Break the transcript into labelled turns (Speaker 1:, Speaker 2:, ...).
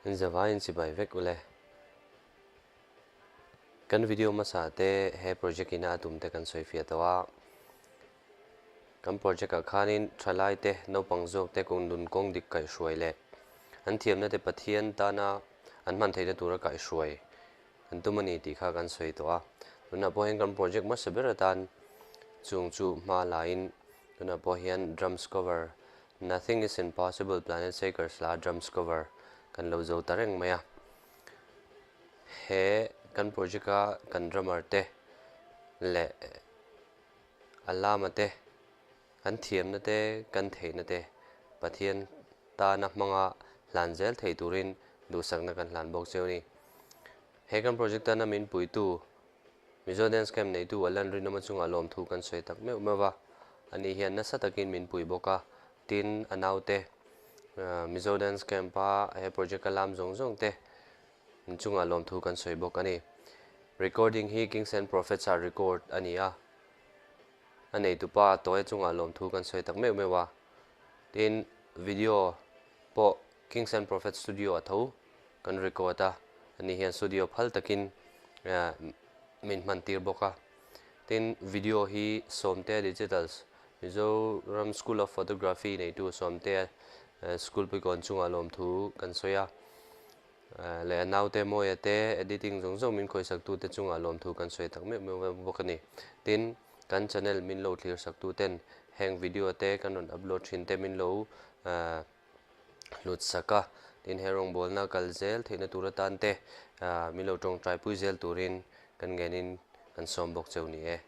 Speaker 1: In zavaiin chibai vek ule. Kan video hmasa te he project ina a tum te kan sawi fiah tawh a. Kan project ah khanin thalai te naupang zawk te kawng nun kawng dik kaihhruai leh an thiamna te Pathian tana an hman theihna tura kaihhruai an tum a ni tih kha kan sawi tawh a. Tunah pawh hian kan project hmasa ber atan chung chu hma laiin tunah pawh hian drums cover Nothing is impossible Planet Shakers la drums cover kan lo zo ta reng mai a. He kan project a kan drummer te leh a lama te kan thiamna te kan theihna te Pathian tana hmanga hlan zel thei turin duhsakna kan hlan bawk cheu a ni. He kan project tana min puitu Mizo Dance Camp neitu Alan Rinawma chungah lawmthu kan sawi tak meuh meuh va, ani hian nasa takin min pui bawk a, tin a naute Mizo Dance Camp-a he project-a lam zawng zawng te chungah lawmthu kan sawi bawk a ni. Recording hi Kings and Prophets-ah record a ni a, a neitupa Tawia chungah lawmthu kan sawi tak meuh meuh a, tin video pawh Kings and Prophets Studio a tho kan record a, ani hian studio phal takin min hman tir bawk a. Tin, video hi Sawmtea Digitals, Mizoram School of Photography neitu Sawmtea School Puikawn chungah lawmthu kan sawi a. Leh a naute Mawia te editing zawng zawng min khawisak tute chungah lawmthu kan sawi tak meuh meuh bawk a ni. Tin, kan channel min lo thlir sak tuten heng video te kan rawn upload thin te min lo hlut sak a, tin he rawngbawlna kal zel theihna tur atan te min lo tawngtai pui zel turin kan ngenin kan sawm bawk cheu ni e.